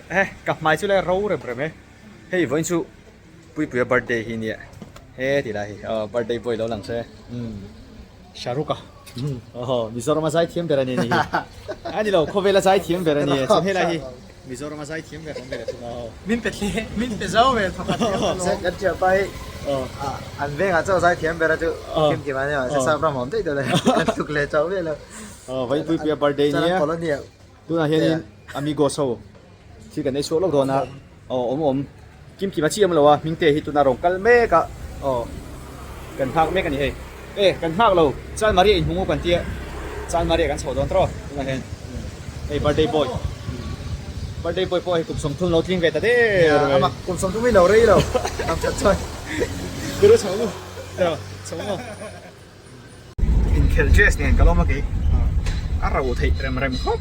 Eh ka hmai chu le ro rem rem e. Hei vawiin chu Puipuia birthday hi nia he ti lai hi aw birthday boy lo lang se umm Shahrukh a aw Mizoram a zai thiam ber a ni ni hi a ni lo khawvel a zai thiam ber a ni e chuan helai hi Mizoram a zai thiam ber awm ve thung aw min pe thle min pe zo ve thawkhat kan thiam pa hi an vengah chaw zai thiam ber a chu kim kim a ni mahse sap ram awm daih daih lo kan tuk leh chauh ve lo aw vawiin Puipuia birthday nia colony Tunah hianin Amigos ho thil kan ei chhuak lawk dawn a, aw awm awm kim kim a chiam lo a, Hmingte hi tuna rawn kal mek a, aw kan nghak mek a ni hei, e kan nghak lo Chalmaria inhmu kan tia Chalmaria kan chho dawn tawh tunah hian hei birthday boy birthday boy pawh hei kum 30 lo tling ve ta der mai, ama kum 30 hi lo rei lo tam that chuan kuru chho mu chho mu. Inkhelh dress nen ka lawm a kei a ro theih rem rem khawp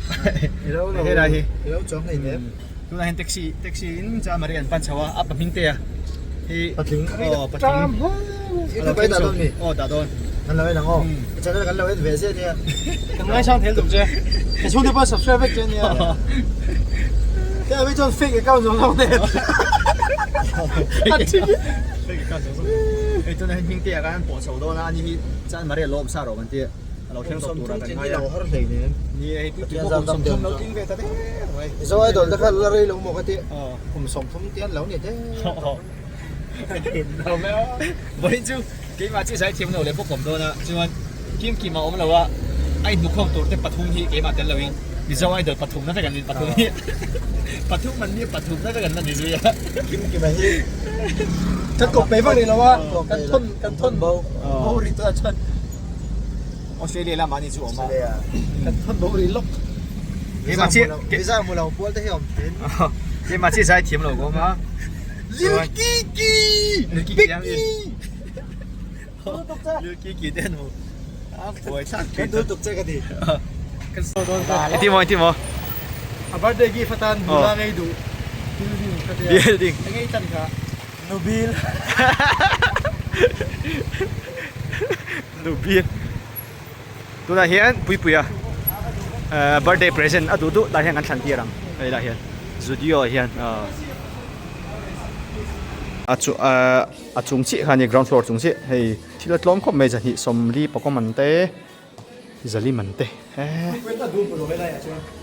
helai hi ilo chuang hei nem tunah hian taxi taxi in chuan Maria an pan chho a a pahming te a hi patling aw patling alo thleng chho aw dah dawn kan lo en ang aw channel kan lo en ve zia nia kan ngaisang thel tum che ka chhungte pawh subscribe vek che nia te ami chuan fake account zawng zawng nen Fake account zawng zawng hei tunah hian hming te ah khan an pawh chho dawn a ani hi chuan Maria lawm sa rawh kan tia a lo thleng tawh tur ah kan ngai a ni e hei tui pawh kum 30 lo tling ve ta der mai Mizo idol te kha la rei lo maw ka ti kum 30 te an lo ni der Vawiin chu keimah chi zai thiam lo leh bawk awm dawn a chuan kim kim a awm lo a a inhmukhawm tur te pathum hi keimah tel loin Mizo idol pathum na vek an ni pathum hi pathum an nia pathum na vek an la ni zui a kim kim a hi kan kawp mai vak rih lo a kan thawn kan thawn bo bo rih tawh a chuan Australia lamah ani chu awm a kan thawn bo rih lawk keimah chi Mizo mu lo pual te hi awm thin keimah chi zai thiam lo ka awm a Lil Kiki Lil Kiki Lil Kiki te an hmu a buai thlak kan dul tuk che ka ti Iti maw iti maw A birthday gift atan nula ngei duh building ka tia building engei tan kha Nubil Nubil Tunah hian Puipuia birthday present a duh duh tah hian kan thlan tir ang hei lah hian Zudio ah hian a chu a chung chiah kha a ni ground floor chung chiah hei thil a tlawm khawp mai zahnih sawmli pakua man te zali man te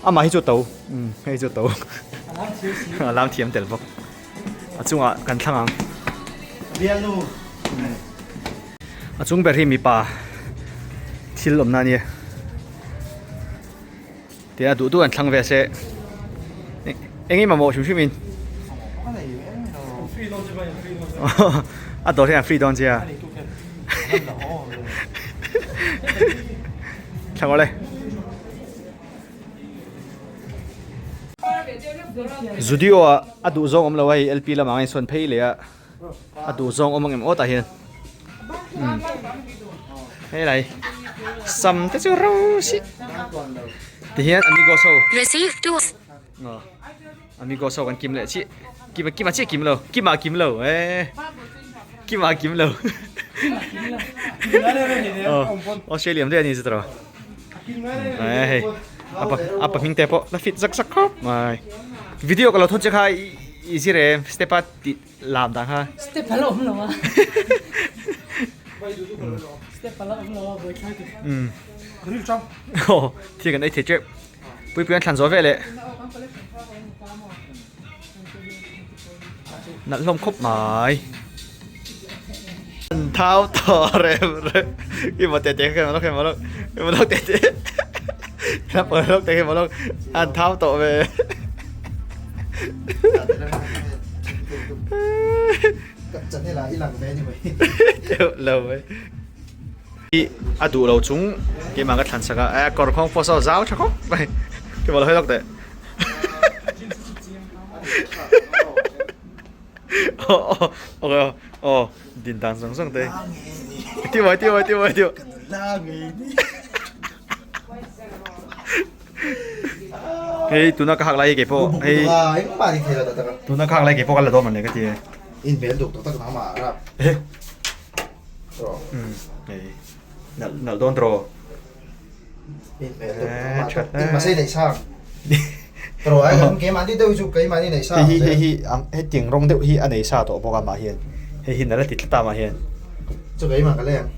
amah hi chu to hei chu to a lam thiam tel bawk a chungah kan thlang ang a chung ber hi mipa thil awmna a nia tia duh duh an thlang ve se eng eng mamawh hrim hrim in a dawr hian a free dawn che a thlang awle. Zudio ah a duh zawng awm lo a hei LP lamah hian sawn phei leh a a duh zawng awm ang em aw tah hian umm helai sam te chu ro si ti hian amigos ho aw amigos ho kan kim leh chiah kim kim a chiah kim lo kim ah kim lo eh kim ah kim lo aw Australia am daih a ni chu tawh. Hei apa apa hming te pawh la fit zak zak khawp mai video ka lo thawn che kha i zir em step a tih lam dan kha step a la awm lo a step a la awm lo a buai thlai ti um aw thil kan ei thei teuh puipui an thlan zawh veleh Nalh hlawm khawp mai. An thau tawh rem rem. Khi maw tete khi maw lawk khi maw lawk khi maw lawk tete. Khi maw lawk te khi maw lawk an thau tawh ve. Teuh lo mai. A duh lo chung keimah ka thlan sak a, a kawr khawng pawh saw zau tha khawp mai. Khi maw lawk hi lawk teh. Aw din dan zawng zawng te ti mai ti mai ti mai ti hei tuna ka hak lai hi keipawh hei tuna ka hak lai keipawh ka la dawn mawni ka ti e in hmel duk tak tak nangmah ah rap hei nalh nalh dawn tawh in hmel duk nangmah in masei neih sang. Ro ai kan keimahni deuh chu keimahni nei sa Hei hi hei hi ang hetiang rawng deuh hi a nei sa tawh bawk a mah hian hei hi nalh a ti tlat a mah hian. Chu keimah ka lei ang.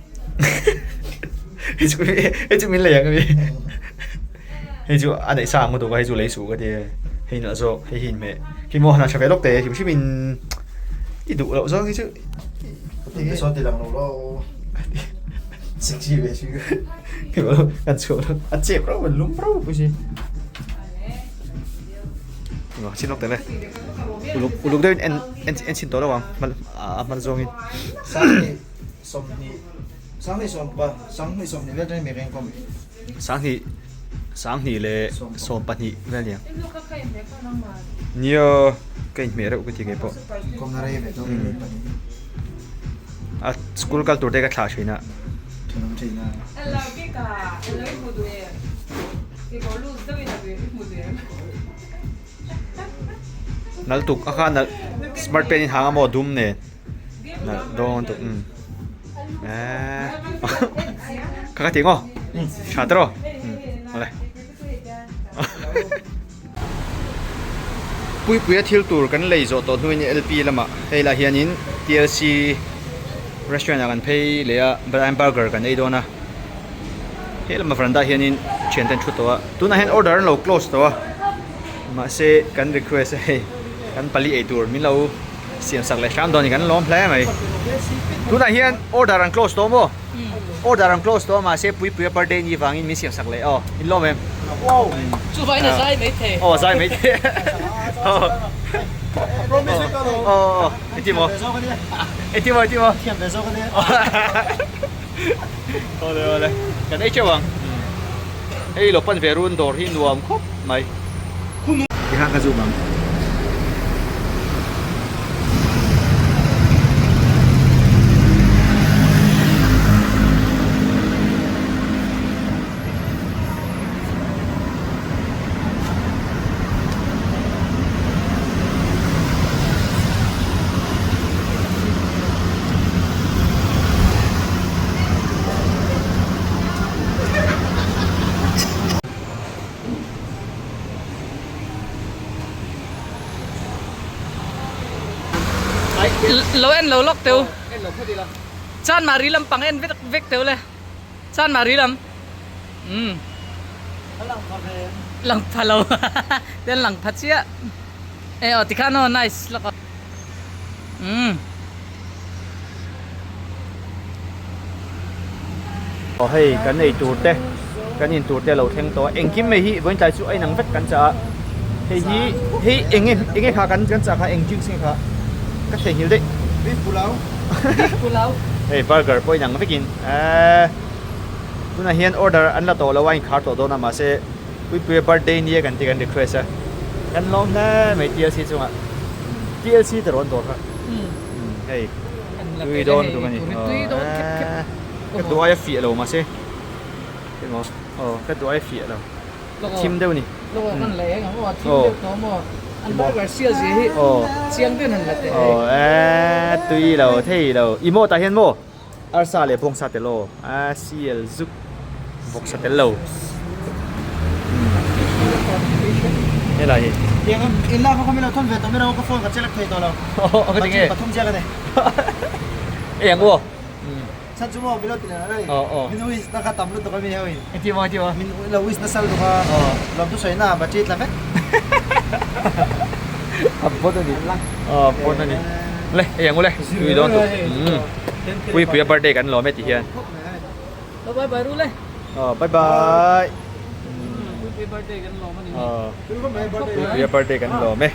Hei chu hei chu min lei ang a mi. Hei chu a neih sa ang lutuk a hei chu lei suh ka ti e. Hei nalh zawk hei hi inhmeh khi maw han tha ve lawk teh hrim hrim in i duh loh zawng hi chu. Ti sawn ti lang lo lo. Sexy ve si kan chhuah lo a chep reuh a lum reuh pawh si. Engah chin lawk tele uluk uluk deuhin en en en chhin tawh lo ang hman a hman zawngin. Sanghnih sawmhnih sanghnih sawmpa sanghnih sawmhnih vel atangin mi reng kawm. Sanghnih sanghnih leh sawmpahnih vel nia. Nia ka inhmeh reuh ka ti ngei pawh. Kawmna rei ve tawk in pahnih. A school kal tur te ka thlah thin a. Thenawm thin a. Nal tuk a kha nal smart pen in hang a maw dum nen nal dawn tuk umm eee ka ka ti ngaw tha te rawh umm awle. Puipuia thil tur kan lei zawh tawh hnuin LP lamah hei lah hianin TLC restaurant ah kan phei leh a Brian burger kan ei dawn a he lama veranda ah hianin thiante an thu tawh a tunah hian order an lo close tawh a mahse kan request a hei kan pali ei tur min lo siam sak leh hram dawn a ni kan lawm hle mai tunah hian order an close tawh maw? Order an close tawh a mahse Puipuia birthday ni vangin min siam sak leh aw in lawm em? Chuvangin a zai mai thei. Aw zai mai thei. Aw engtin maw? Engtin maw engtin maw? Thiam ve zawk ania. Awle awle kan ei teuh ang. Hei lo pan ve run dawr hi nuam khawp mai. Tikhan ka zoom ang. Lo en lo lawk teu. Chan mari lam pang en vek vek teu le. Chan mari lam. Um. Lang pha lo. Ten lang pha chiah. E aw tikhan aw nice lawk. Umm. Aw hei kan ei tur te kan in tur te a lo thleng tawh a engkim mai hi vawiin tlai chu a inang vek kan chah a hei hi hei eng nge eng nge kha kan kan chah kha eng drinks nge kha ka theihnghilh daih Beef pulao Beef pulao hei burger pawh inang vekin eee tunah hian order an la tawh lo a inkhar tawh dawn a mahse Puipuia birthday nia kan ti kan request a kan lawm hle mai TLC chungah TLC te rawn dawr kha hei tui dawn lutuk a ni ka duh aia fiah lo mahse emaw aw ka duh aia fiah lo thim deuh a ni aw aw tui lo thei lo i maw tah hian maw. Arsa leh bawngsa tel aw a sial zuk vawksa tel lo helai hi. Tiang in lak kha min lo thawn ve tawh mai lo ka phone ka chelek thei tawh lo. Aw ka ti nge. Pathum chiah ka nei. Ei ang u aw. Chhan chu maw min lo ti leh rei. Aw aw. Min wish na kha tam lutuk a mi ho in. Engti maw engti maw. Min lo wish nasa lutuk a. Aw. Lawmthu sawi na ah battery tla vek. A bawt a ni. Aw bawt a ni. Le ei ang u le tui dawn tuk. Puipuia birthday kan lawm e ti hian. Bye bye ru le. Aw bye bye. Puipuia birthday kan lawm a ni. Aw Puipuia birthday kan lawm e.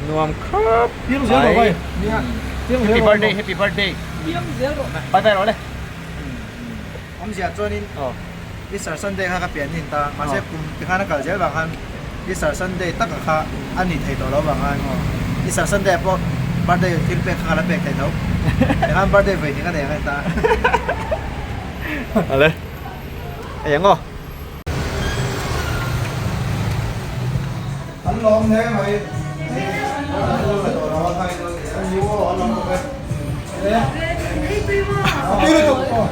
Nuam khawp mai. Happy birthday happy birthday. Bye bye rawh le. Awmzia chuanin Easter Sunday kha ka pian nin ta mahse kum tikhan a kal zel vang khan Easter Sunday taka kha a ni thei tawh lo vang khan Easter Sunday ah pawh birthday thil pek kha ka la pek thei tho tikhan birthday vawi hnih ka nei ang a ni ta. Ale ei ang aw. An lawm hle mai. An lo la tawh lo a khai dawn nia. An aw an lawm bawk e. Tui lutuk.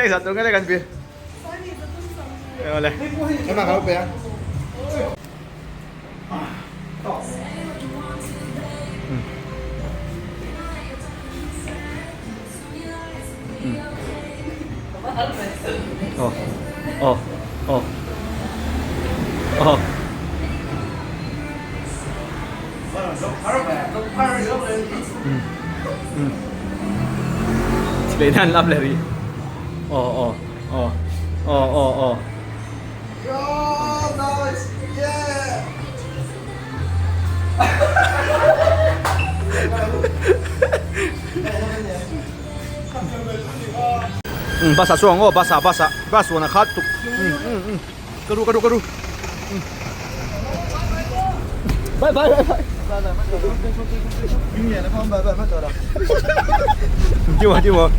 Engzah tur nge le kan bill? Awle. Ema ka lo pe a. Aw aw aw aw. Lei nan lam le ri. Aw aw aw aw aw aw. Bus ah chuang aw bus ah bus ah bus rawn a khat tuk ka ru ka ru ka ru bye bye bye bye Tiêu à tiêu à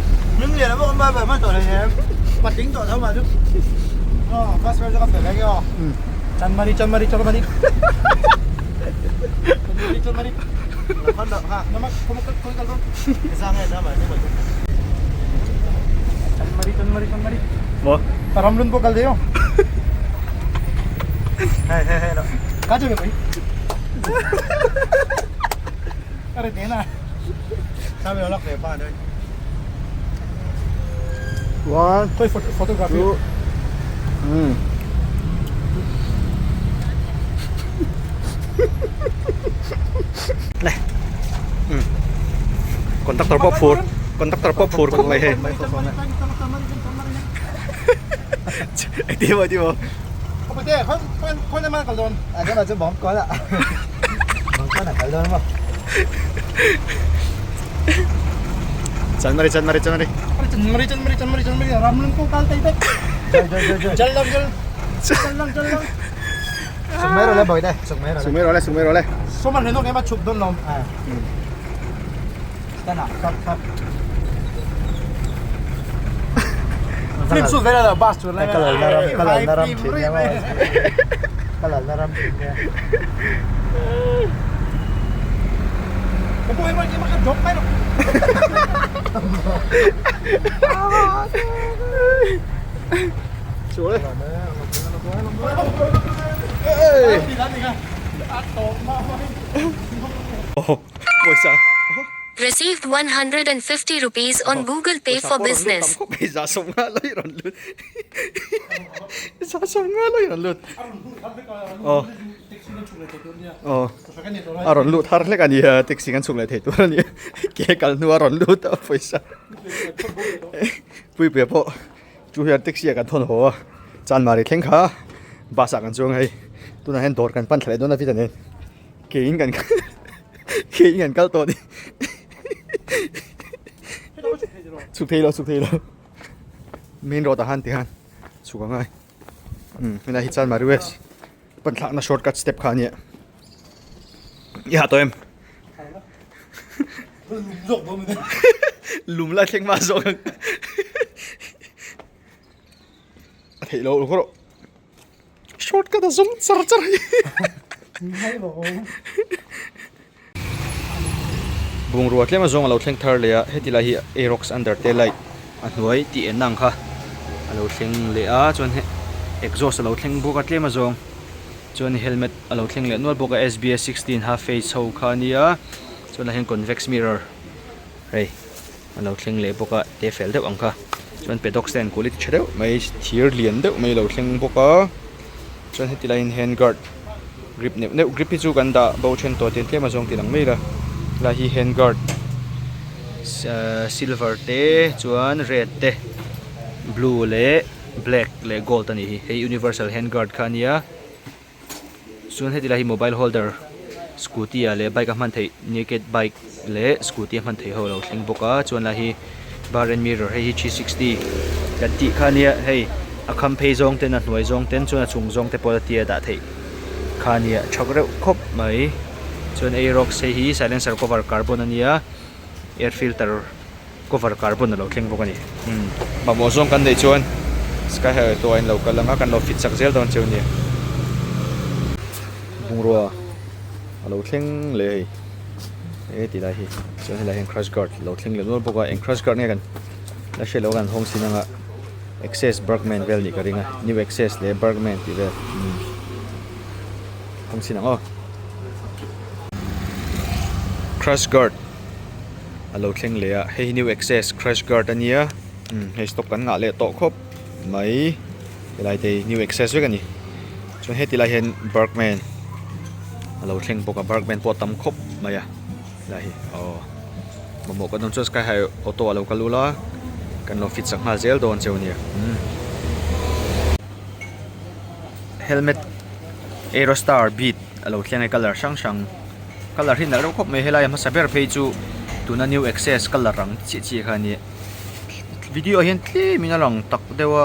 Chanmari Chanmari Chanmari Chanmari Chanmari Chanmari Chanmari Chanmari Maw? Ramlun pawh kal thei aw. Hei hei hei lo. Ka chu ve pui. Ka ri tena. One, Khawi photography. two, hmm. Le. Hmm. Conductor pawh phur, conductor pawh phur khawp mai hei. Engtin maw engtin maw? Chanmari chanmari chanmari. Chhuk mai rawh le chhuk mai rawh le. Pawisa Received 150 rupees on Google Pay for Business. Tam khawp mai 150 lai rawn lut 150 lai rawn lut aw aw a rawn lut har hlek a ni a taxi kan chhuk leh thei tur a ni ke kal hnu a rawn lut a pawisa puipuia pawh chu hian taxi ah kan thawn haw a chanmari thleng kha bus ah kan chuang a hei tunah hian dawr kan pan thla leh dawn a vita nen ke in kan Ke in kan kal tawh a ni. Chhuk thei lo, chhuk thei lo. Main road ah khan ti khan chhuk a ngai. Umm helai hi Chanmari West pan thlakna shortcut step kha a nia. I hah tawh em? Lum lai thleng mah zawk ang. A theih loh rawh. Shortcut a zawng char char hi. Bungrua tlem a zawng a lo thleng thar leh a, heti lai hi Aerox under tail light a hnuai tih en ang kha a lo thleng leh a, chuan he exhaust a lo thleng bawk a tlem a zawng, chuan helmet a lo thleng leh nual bawk a SBS 16 half face ho kha a nia, chuan ah hian convex mirror hei. A lo thleng leh bawk a, te fel deuh ang kha. Chuan paddock stand quality tha deuh mai, thir lian deuh mai a lo thleng bawk a. Chuan heti laiin hand guard grip neuh neuh, grip hi chu kan dah bo then tawh tiin tlem a zawng tih lang mai la. Helai hi hand guard silver te chuan red te blue leh black leh gold a nih hi. Hei universal hand guard kha a nia. Chuan heti lai hi mobile holder scooty ah leh bike a hman theih naked bike leh scooty a hman theih ho a lo thleng bawk a chuan lai hi bar and mirror hei hi 360 kan tih kha ania hei a kham phei zawng ten a hnuai zawng ten chuan a chung zawng te pawh tia dah theih kha ania thak reuh khawp mai chuan aerox hei hi silencer cover carbon ania air filter cover carbon a lo thleng bawk a ni. Umm mamawh zawng kan neih chuan sky highway pawh a in lo kal ang a kan lo fit chak zel dawn cheu nia. Bungrua a lo thleng leh hei he ti lai hi chuan helai hian crash guard a lo thleng leh nual bawk a eng crash guard nge kan la hriat loh a kan hawng sin ang a. Access Burgman vel nih ka ring a new access leh Burgman tih vel umm kawng chin ang aw. Crash guard a lo thleng leh a hei hi new access crash guard a nia umm hei stock kan ngah leh tawh khawp mai helai te hi new access vek a ni chuan heti lai hian Burgman a lo thleng bawk a Burgman pawh a tam khawp mai a. Helai hi aw mamawh kan awm chuan sky high auto a lo kal ula kan lo fit sak nghal zel dawn cheu nia umm helmet aerostar beat a lo thleng a colour hrang hrang colour hi nalh reuh khawp mai helai a hmasa ber phei chu tuna new access colour ang chiah chiah kha a nia video ah hian tlem in a lang tak deuh a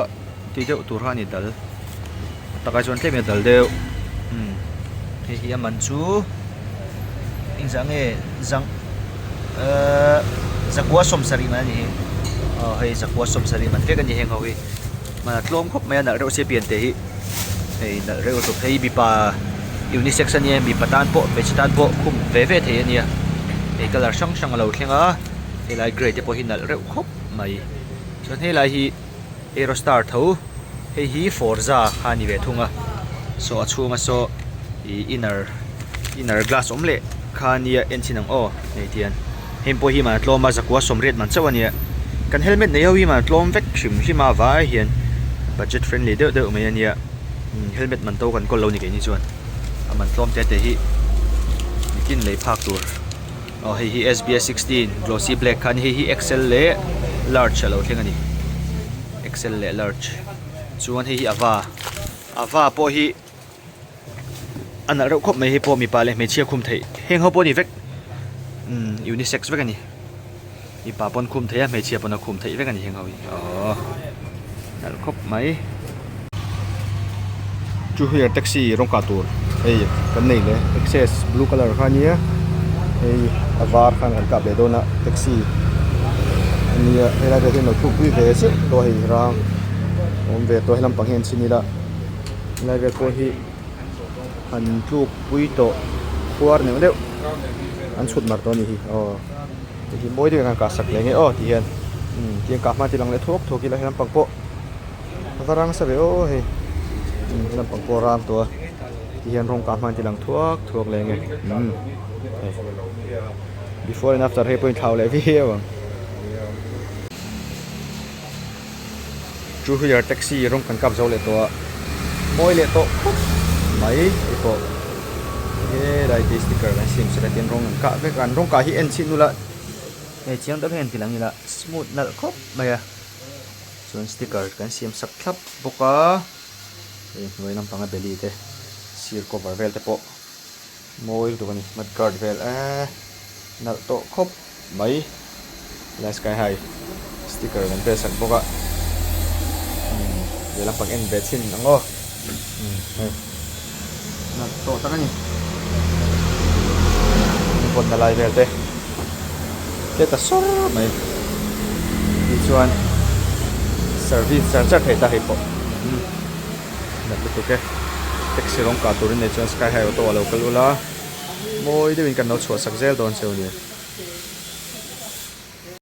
ti deuh tur kha a ni dal a takah chuan tlem in a dal deuh umm hei hi a man chu engzah nge zang ehh zakua sawmsarih man a ni hi aw hei zakua sawmsarih man vek a ni heng ho hi hman a tlawm khawp mai a nalh reuh sia pian te hi hei nalh reuh lutuk hei mipa unisex a nia mipa tan pawh hmeichhe tan pawh khum ve ve thei a nia hei colour hrang hrang a lo thleng a helai grey te pawh hi nalh reuh khawp mai chuan helai hi Aerostar tho hei hi Forza kha a ni ve thung a saw a chhunga saw ih inner inner glass awm leh kha a nia en chhin ang aw hei tihian heng pawh hi man a tlawm a zakua sawmriat man chauh a nia kan helmet nei ho hi man a tlawm vek hrim hrim a vai hian budget friendly deuh deuh mai a nia helmet man to kan kawl lo ni keini chuan a man tlawm te te hi nitin lei phak tur. Aw hei hi sbs 16 glossy black kha a ni hei hi xl leh large a lo thleng a ni xl leh large chuan hei hi ava ava pawh hi a nalh reuh khawp mai hei pawh mipa leh hmeichhia khum theih heng ho pawh a ni vek umm unisex vek a ni mipa pawn khum theih a hmeichhia pawn a khum theih vek a ni heng ho hi aww nalh khawp mai. Two wheeler taxi rawng kah tur hei kan nei leh access blue colour kha ania hei a var khan kan kap leh dawn a taxi ania helai vel hian lo thuk pui ve zeuh tawh a hei rang a awm ve tawh a helam pang hi an chhin ila helai vel pawh hi han tluk pui tawh khuar neuh neuh an chhut mar tawh a ni hi aw hei hi mawi deuhin an kah sak leh nge aw ti hian umm tiang kah hma ti lang leh thuak thuak ila helam pang pawh. A va rang sa ve aw hei umm he lampang pawh a rang tawh a tihian rawng kah hman tilang thuak thuak leh enge umm hei before and after hei pawh inthlau leh viau ang. Two wheeler taxi rawng kan kap zo leh tawh a mawi leh tawh khawp mai hei pawh helai te sticker kan siam sak a tihian rawng an kah vek a an rawng kah hi en chhin ula hei chiang deuh hian tilang ila smooth nalh khawp mai a. Chuan sticker kan siam sak thlap bawk a, hei hnuai lampanga belly te sir cover vel te pawh mawi lutuk a ni mud guard vel eee nalh tawh khawp mai helai sky high sticker kan vel sak bawk a umm leh lampang en ve chhin ang aw umm hei nalh tawh tak a ni vawnna lai vel te. Tle ta sawr mai tichuan service char char thei ta hei pawh umm nat lutuk e taxi rawng kah turin nei chuan sky high auto a lo kal ula mawi deuhin kan lo chhuah sak zel dawn cheu nia.